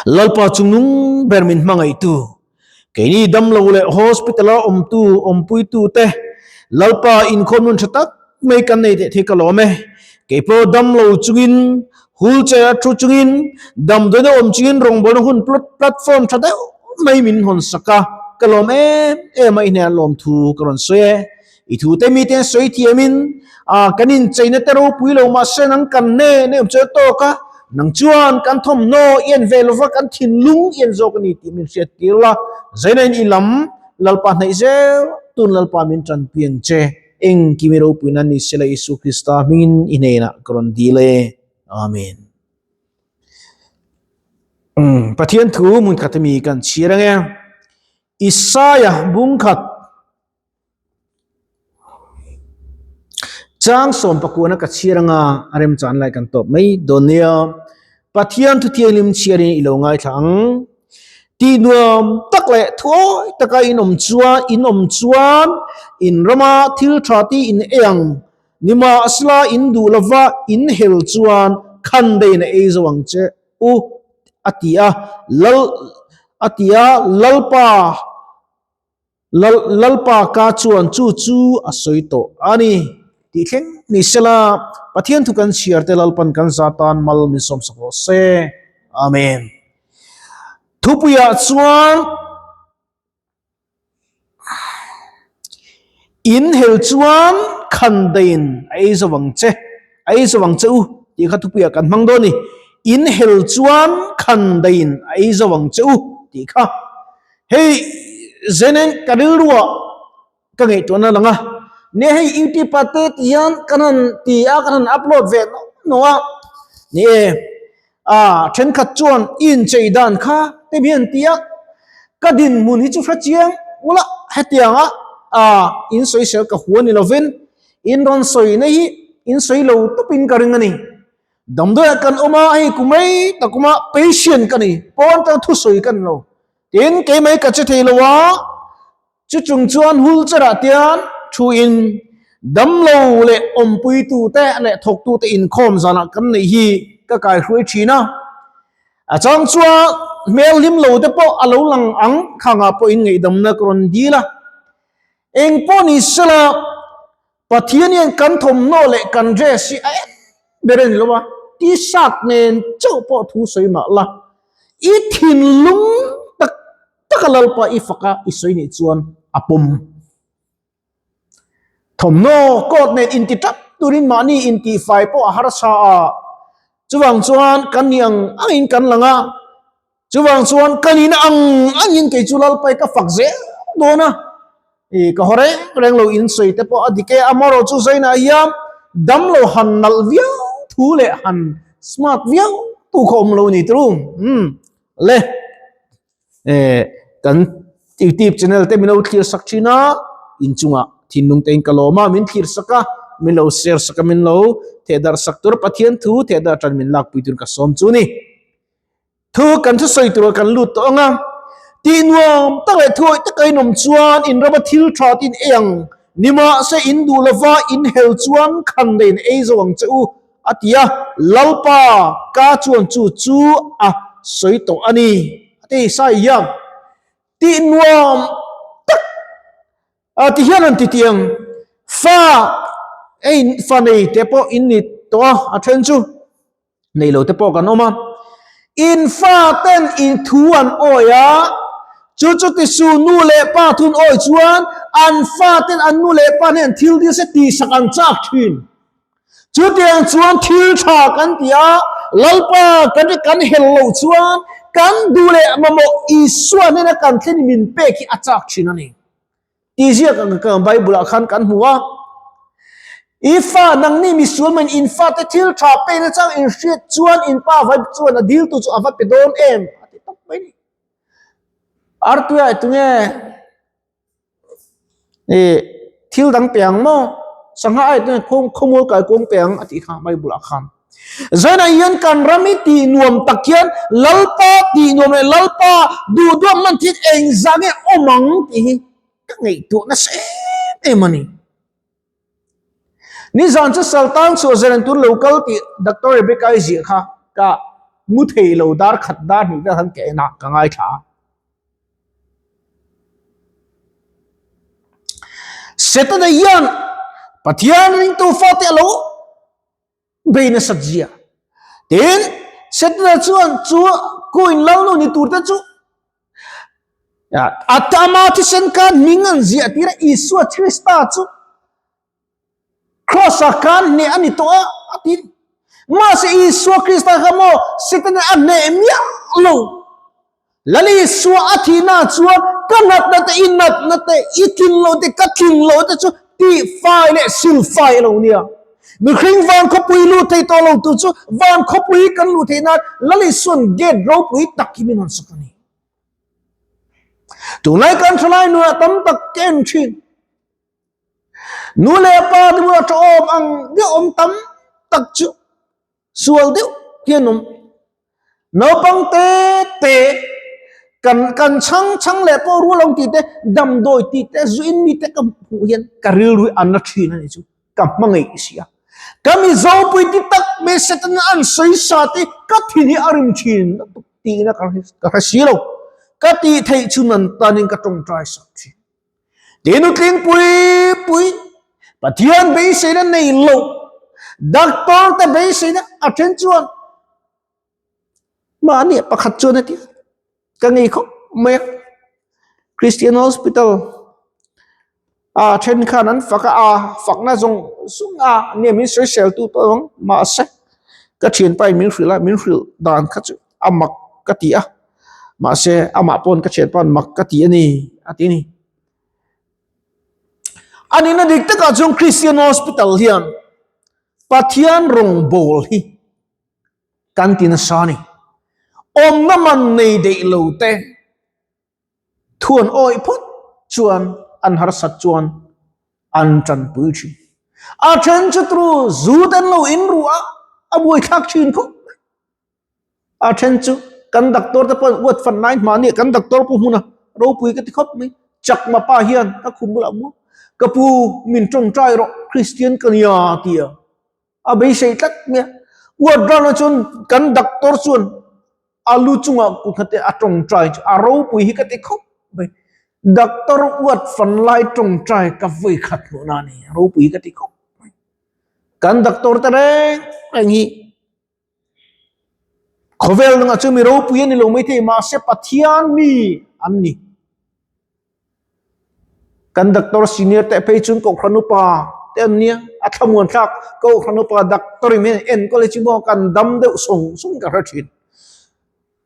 Lalpa chungnung ber min hmangaihtu, keini damlo leh hospital-a awmtu, awmpuitute Lalpa inkhawm nun tha tak mai kan nei teh thei ka lawm e. Keipawh damlo chungin, wheelchair a thu chungin, damdawiina awm chungin rawngbawlna hun platform tha deuh mai min hawn sak a, ka lawm em em a, i hnenah lawmthu ka rawn sawi e. I thute mite sawi thiamin a kan incheina te ropui lo mahse nang kan hnen em chuan tawk a, nang chuan kan thawmhnaw i en ve lova kan thinlung i en zawk a ni tih min hriat tir la, Zainain i lam Lalpa hnaih zel tun Lalpa min tanpui ang che, engkim i ropui nan ni sela Isu Krista hmingin i hnenah ka rawn dil e. Amen. Pathian thu hmun khat ami kan chhir ange. Isaia bungkhat Chang sawm pakuana ka chhiar anga a remchan lai kan tawp mai dawn nia. Pathian thuthianghlim chhiarin i lo ngaithla ang. Tih nuam tak leh thuawi taka in awm chuan in awm chuan in rama thil tha ti in ei ang. Nimahsela in duh lova in hel chuan khan deiin a ei zo ang che u a ti a. Lal a ti a, Lalpa. Lal Lalpa ka chuan chu chu a sawi tawh a ni tih thleng ni sela, Pathian thu kan chhiar te Lalpan kan za tan mal min sawmsak rawh se. Amen. Thupuiah chuan in hel chuan khan daiin a ei zo ang che, a ei zo ang che u tih kha thupuiah kan hmang dawn a ni. In hel chuan khan daiin a ei zo ang che u tih kha. Hei zenen ka rilruah ka ngaihtuahna lang a, ne hei youtube ah te ti hian kan han ti a kan han upload ve nawk nawk a, ni e ah thenkhat chuan i inchei dan kha te mi an ti a, ka dinhmun hi chu hre chiang ula hetianga ah in sawisel ka hua ni lovin in rawn sawina hi in sawi lo tawpin ka ring a ni. Damdawiah kan awm a, hei kum rei tak awm a, patient ka ni, pawn tang thusawi ka ni lo. Tin, kei mai ka che thei lo a, chu chung chuan hul cherah tian thuin damlo leh awmpuitute leh thawktute inkhawm zanah kan neih hi ka kaihruai thin a. A chang chuan hmel hlim lo te pawh a lo lang ang, khangah pawh in ngaihdamna ka rawn dil a. Eng pawh ni sela, Pathian hian kan thawmhnaw leh kan dress hi a en ber a ni lo a, t-shirt nen chauh pawh thu sawi mah la, i thinlung tak taka Lalpa i faka i sawi nih chuan a pawm. Thawmhnaw coat nen inti tap turin mahni intihfai pawh a harsa a, chuvang chuan kan nih ang angin kan lang a, Chuvang chuan ka nihna ang angin kei chu Lalpai ka fak zel dawn a, i ka haw reng reng lo in sawi te pawh a dik e, amarawh chu Zainah hian dam lo han nalh viau thu leh han smart viau tu kha awm lo ni turu umm le e kan youtube channel te min lo thlir sak thin a inchungah thinlung te in ka lawm a min thlir sak a min lo share sak a min lo thehdarh sak tur Pathian thu thehdarh tan min lakpui tur ka sawm chu ni. Thu kan thusawi tura kan lut tawh ang a, tih nuam tak leh thuawih taka in awm chuan in rama thil tha te in ei ang, nimahse in duh lova in hel chuan khan nei in ei zo ang che u, a ti a, Lalpa ka chuan chu chu a sawi tawh a ni, a ti Isaiah hian. Tih nuam tak a ti hian an ti tih ang, fa ei fa nei te pawh in ni tawh a, a then chu. Nei lo te pawh kan awm a. In fa ten in thu an awi a, chu chu tisu nu leh pa thun awi chuan an fa ten an nu leh pa hnen thil dil se tihsak an chak thin. Chutiang chuan thil tha kan ti a, Lalpa kan ri kan hel loh chuan kan duh leh mamawh Isua hnena kan thlen min pek hi a chak thin a ni. Tih ziak ang ka Bible ah khan kan hmu a. I fa nangni misual man in fate thil tha pe na chang in hriat chuan in pa vai chuan a dil tu chu a va pe dawn em a ti tawp mai ni. Artuia tunge e thil dang pe ang maw sangha ai tunge khawmual kai kuang pe ang a tih kha Bible ah khan. Zainah hian kan ram hi tih nuam tak hian Lalpa tih nuam leh Lalpa duh duak hman thil engzah nge awm ang tih hi ka ngaihtuah nasa em em a ni. Nizan chu Saltang chhuah zalen tur lo kal tih Doctor Rebecca i ziah kha ka mu thei lo dar khat dar hnih vel khan ka en a, ka ngaithla a. Setana hian Pathian ringtu fate a lo bei nasat zia. Tin, Setana chuan chu coin lalnu ni tur te chu Atama thisen khan hming an ziah tir a, Isua Krista chu Cross ah khan hneh a ni tawh a, a ti. Mahse Isua Krista kha maw Setana a hneh miah lo. Lal Isua a thihna ah chuan ka natna te, i natna te, i tling lo te, ka tling lo te chu tihfai leh silfai a lo nia. Mihring van khawpui lut thei tawh lo tu chu van khawpui kan luh theih nan Lal Isua'n gate ropui tak hi min rawn sak a ni. Tunlai kan thalai nunah tam tak ka en thin. Nu leh pa te bulah ṭawm ang deuh awm tam tak chu sual deuh hian awm. Naupang te te kan kan chhang chhang leh pawh rual ang tih te damdawi tih te zu in mi te ka hmuh hian ka rilru hi a na thin a ni chu ka hmangaih si a. Ka Mizo pui ti tak mai Setana an sawi sa te ka thin hi a rim thin lutuk tiin ka hre si lo. Ka tih theih chu nan tanin ka tawngtai sak thin. Tin utling pui pui Pathian beiseina nei lo doctor te beiseina a then chuan mahni pakhat chuan a ti ka ngei khawp mai a Christian Hospital a then khan an fak a a fakna zawng zawng a nia min sawisel tu pawh ang mahse ka thianpa in min hrilh a min hrilh dan kha chu a mak ka ti a mahse amah pawn ka thian pawn mak ka ti a ni a ti a ni. A nihna dik takah chuan Christian Hospital hian Pathian rawngbawl hi kan ti nasa a ni. Awmna man nei deih lo te Thuan awih phawt chuan an harsat chuan an tanpui thin. A then chu tru zu ten lo in ruh a, a buaithlak thin khawp mai. A then chu kan doctor te pawh uat fan lai hma nia kan doctor pu hmuna ropui ka ti khawp mai. Chakma pa hian ka khum bulah maw ka pu min tawngtai rawh Christian ka nia tia a beisei tlat mai a. Uat rana chuan kan doctor chuan A lu chungah kut hna te a tawngtai chu a ropui hi ka ti khawp mai. Doctor uat fan lai tawngtai ka vawi khat hmuh na ni a ropui hi ka ti khawp mai. Kan doctor te reng reng hi khawvel nungah chu mi ropui a ni lo maithei mahse Pathian mi an ni. Kan doctor senior te phei chuan Kohhran upa te an nia, a thlamuan thlak Kohhran upa doctor in enkawl hi chu maw kan dam deuh sawng sawng ka hre thin.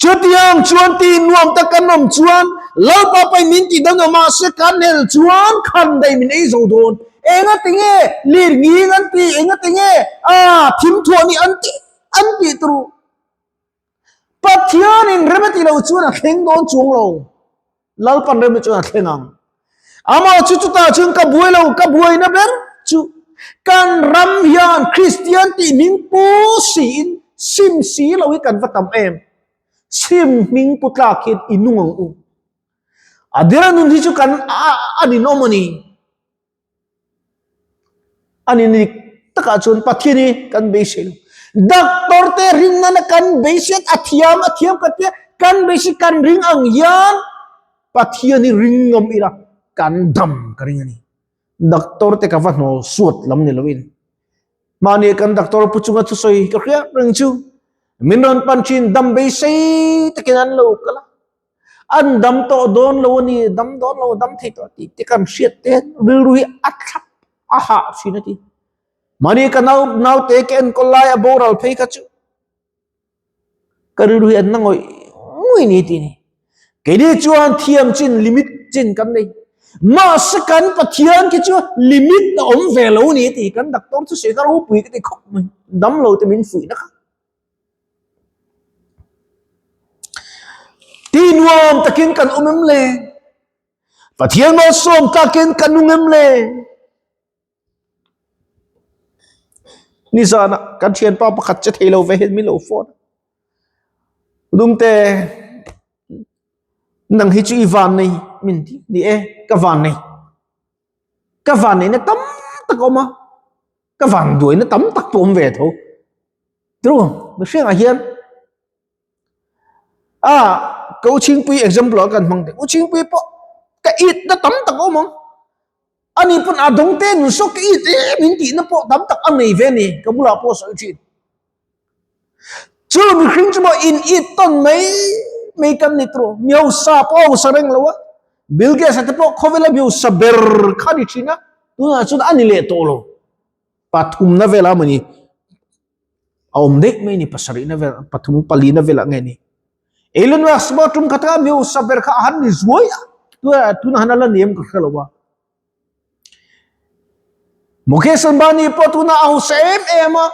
Chutiang chuan tih nuam tak kan awm chuan Lalpa pahin min tih dam lo mahse kan hel chuan khan daih min ei zo dawn. Enga tinge lir nging an ti, enga tinge ah thim thuah nih an ti an tih tur. Pathianin rem a tih loh chuan a thleng dawn chuang lo. Lalpan rem chuan a thleng ang. Amah chu chutah chuan ka buai lo, ka buaina ber chu kan ram hian Kristian tih hming pu siin sim si lo hi kan va tam em. Sim hming pu tlak hian i nung ang u. A dira nun hi chu kan a ninawm a ni. A ni dik takah chuan Pathian hi kan beisei lo. Doctor te ring nana kan beisei a thiam a thiam ka tia kan beisei kan ring ang hian Pathian hi ring ngam ila kan dam ka ring a ni. Doctor te ka va hnawl suat lam ni loin. Mahni kan doctor pu chunga thusawi ka hriat reng chu min rawn pan thin dam beisei takin an lo kal a. An dam tawh dawn lo a ni, dam dawn lo, dam thei tawh tih te kan hriat te rilru hi a thlap a hah thin a ti. Mahni ka nau naute ka enkawl lai a boral phei kha chu ka rilru hi an na ngawih ngawih ni ti ni. Keini chuan thiam chin limit chin kan nei. Mahse kan Pathian khi chu limit a awm ve lo ni ti kan doctor chu sawi kha ropui ka ti khawp mai. Dam lo te min fuih na kha. Ti nuam takin kan awm em le? Pathian malsawm takin kan nung em le? Nizana kan thianpa pakhat che thei lo ve hian min lo phone. Dungte nang hi chu i van nei min ti ni e ka van nei. Ka van neihna tam tak a awm a, ka van duaina tam tak pawh a awm ve tho. Tru, mihringah hian. A ka u chhingpui example ah kan hmang teh. U chhingpui pawh ka it na tam tak a awm ang. Ani pawn a dawng te nun saw ka it em in tihna pawh tam tak a nei ve a ni. Ka bulah pawh a sawi thin. Chu mihring chu maw in it tawn mai mai kan ni tur. Mi hausa pawh a hausa reng lo a. Bill Gates a te pawh khawvela mi hausa ber kha a ni thin a. Tunah chuan a ni leh tawh lo. Pathumna velah mawni a awm daih mai ni pasarihna vel pathum palina velah nge ni Elon Musk pawh tum khat a mi hausa ber kha a han ni zuai a tuna tuna han a la ni em ka hre lo a Mukesh Ambani pawh tuna a hausa em em a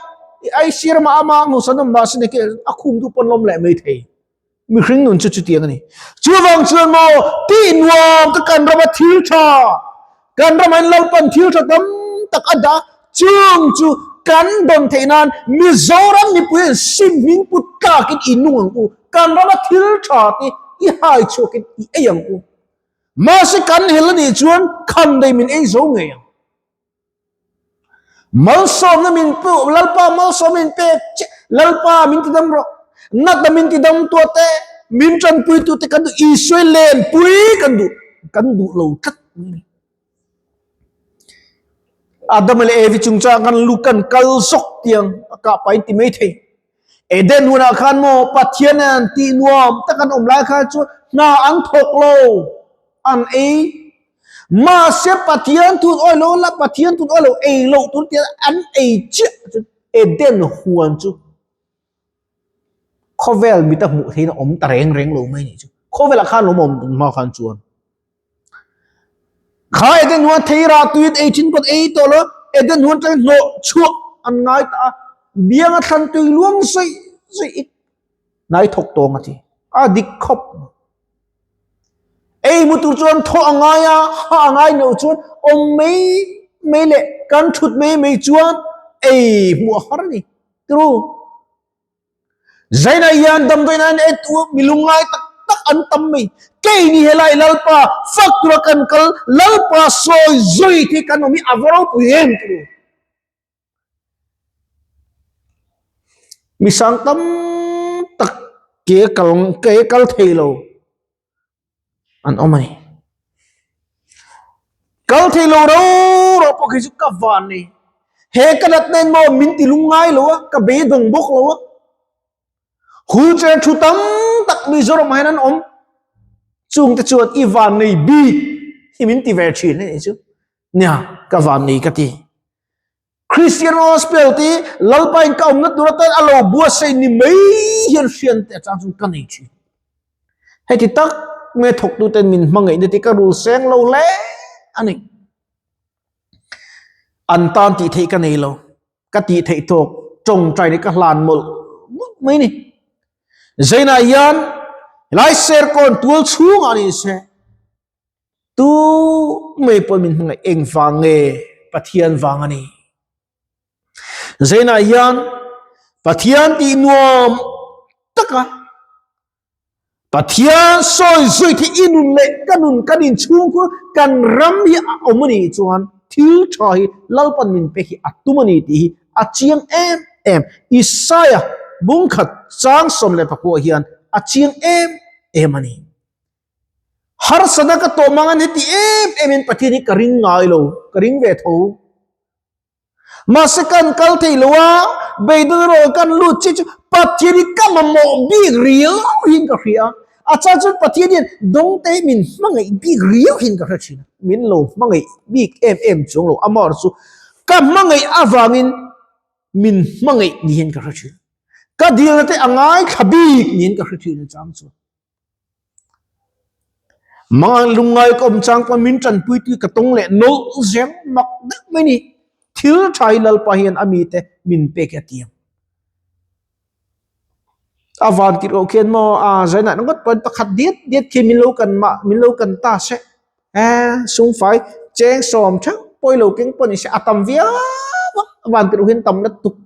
ai sir mah ama ang hausa nawm mahse ni a khum duh pawn lawm leh mai thei. Mihring nun chu chutiang a ni. Chuvang chuan maw tih nuam te kan rama thil tha, kan rama in Lalpan thil tha tam tak a dah chung chu kan dawn theih nan Mizoram mipui in sim hming put tlakin i nung ang u, kan rama thil tha te i hai chhuakin i ei ang u. Mahse kan hel a nih chuan khan dei min ei zo ngei ang. Malsawmna min pu, Lalpa malsawm min pek che, Lalpa min ti dam rawh, natna min ti dam tua te, min tanpui tu te kan duh, Isua len pui kan duh, kan duh lo tlat mai ni. Adam leh Evi chungchang kan lu kan kal zawk tiang a kah pahin ti mai thei. Eden hunah khan maw Pathian an tih nuam tak an awm lai khan chuan hna an thawk lo, an ei Mahse Pathian tun awi lo la, Pathian tun awi lo ei loh tur tia an ei chiah chu Eden huan chu khawvel mita hmuh theihin a awm ta reng reng lo mai nih chu. Khawvelah khan awm awm hma khan chuan kha Eden huan thei rah tuin ei thin pawh ei tawh lo, Eden huan atangin hnawh chhuah an ngai ta a, bianga thlan tui luang zawih zawih hnai thawk tawng a ti a dik khawp. Ei mu tur chuan thaw a ngai a, ha a ngai loh chuan awm mai mai leh kan thut mai mai chuan ei hmuh a har a ni. Tru. Zainah hian damdawiin an en tu mi lungngai tak tak an tam mai. Keini helai Lalpa fak tura kan kal Lalpa sawi zui te kan awm hi a va ropui em tru. Mi sang tam tak ke kal ke kal thei lo an awm a ni. Kal thei lo ro ro pawh khi chu ka van ni. He ka natna in maw min ti lungngai lo a, ka beidawng bawk lo a. Wheelchair thu tam tak Mizoram ah hian an awm. Chungte chuan i van nei bik hi min ti ve thin a nih chu. Nia, ka van nei ka ti. Christian Gospel te Lalpa in ka awmna tur atan a lo buatsaih ni mai hian hrian te atang chuan ka nei thin. Heti tak mai thawktu ten min hmangaihna te ka rul seng lo hle a ni. An tan tih theih ka nei lo. Ka tih theih tawk tawngtai leh ka hlan mawlh mawlh mai ni. Zainah hian helai Serkawn tual chhungah ni se Tu mai pawh min hmangaih eng vang nge Pathian vang a ni. Zainah hian Pathian tih nuam taka Pathian sawi zui khi i nun leh ka nun kan inchhungkhur kan ram hi a awm a nih chuan thil tha hi Lalpan min pe hi a tum a ni tih hi a chiang em em. Isaiah bungkhat chang 14 hian a chiang em em a ni. Harsatna ka tawh mang an heti em em in Pathian hi ka ring ngai lo, ka ring ve tho. Mahse kan kal thei lo a, beidawn erawh kan lut chiah chu Pathian hi ka mamawh bik riau hian ka hria a. A chhan chuan Pathian hian dawngte hi min hmangaih bik riau hian ka hre thin a, min lo hmangaih bik em em chuang lo. Amaherawhchu chu ka hmangaih avangin min hmangaih niin ka hre thin. Ka dilna te a ngaithla bik niin ka hre thin a chang chuan. Mang lungngai ka awm chang pawh min tanpui tui ka tawng leh nawlh zel mak deuh mai ni. Thil tha hi Lalpa hian a mite min pek a tiang. A van tirh loh khian maw a zainah ringawt pawhin pakhat diat diat khi min lo kan mah min lo kan ta se. E sungfai cheng sawm theuh pawi lo keng pawh ni se a tam viau a, a van tirh hian tam lutuk.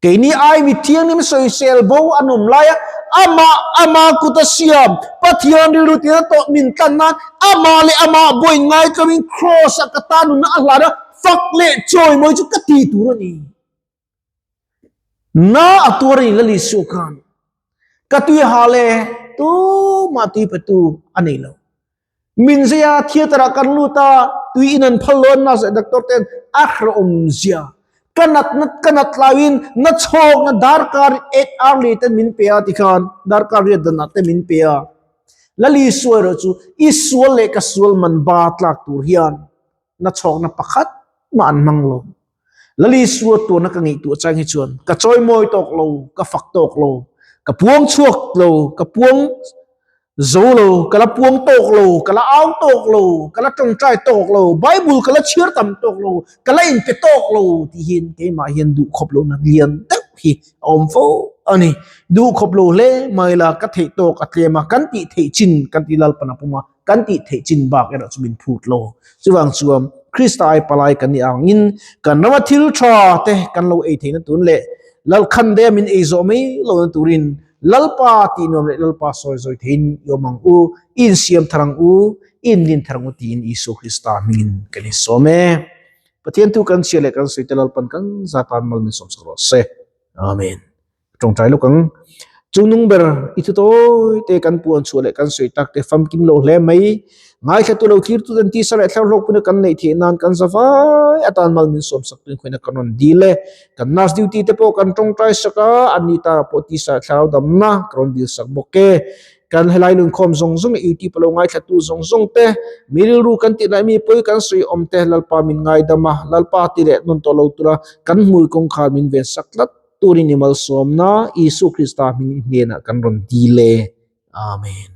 Keini ai mi thianghlim sawisel bo an awm lai a, amah ama kut a siam, Pathian rilru tina tawh min tlan nan amah leh amah bawi ngaitlawmin Kraws ah ka tan nunna a hlan a, fak leh chawimawi chu ka ti tur a ni. Na a tuar a ni Lal Isua khan. Ka tui hal e. Tumah tui petu a nei lo. Min zeia theatre ah kan lut a, tui in an phal lo a nurse leh doctor ten a hrehawm zia. Ka natna ka nat laiin na chhawkna darkar 8 hourly ten min pe a tikhan darkar riat danah te min pe a. Lali sual erawh chu i sual leh ka sual man ba tlak tur hian na chhawkna pakhat mah an hmang lo. Lali sual tuarna ka ngaihtuah chang hi chuan ka chawimawi tawk lo, ka fak tawk lo, ka puang chhuak lo, ka puang zo lo, ka la puang tawk lo, ka la au tawk lo, ka la tawngtai tawk lo, Bible ka la chhiar tam tawk lo, ka la inpe tawk lo tih hian keimah hian duh khawp lohna lian deuh hi a awm fo a ni. Duh khawp lo hle mai la, ka theih tawk a tlem a, kan tih theih chin kan tih lalpan a pum a, kan tih theih chin bak erawh chu min phut lo. Chuvang chuan Krista ai palai kan nih angin kan rama thil tha te kan lo ei theihna tun leh Lalkhan dea min ei zawh mai lohna turin Lalpa tih nuam leh Lalpa sawi zawi theiin i awm ang u, i insiam thar ang u, i inlin thar ang u tiin Isua Krista hmingin kan insawm e. Pathian thu kan chhia leh kan sawi te Lalpan kan zatan mal min sawmsak rawh se. Amen. Tawngtai lawk ang. Chungnung ber i thu tawi te kan puan chhuah leh kan sawi tak te famkim lo hle mai. Ngaithla tu lo thlir tu ten tisa leh thlar hlawk puna kan neih theih nan kan za vai atan mal min sawm sak tuin khawiin a kan rawn dil e. Kan nurse duty te pawh kan tawngtai sak a, an ni tara pawh tisa leh thlarau damna ka rawn dil sak bawk e. Kan helai lunkhawm zawng zawng leh YouTube a lo ngaithlatu zawng zawng te, mi rilru kan tih laih mi pawi kan sawi awm te Lalpa min ngaidam a, Lalpa ti leh hnawn tawh lo tura kan hmui kawngkhar min ven sak tlat turin i malsawmna Isu Krista hming i hnenah kan rawn dil e. Amen.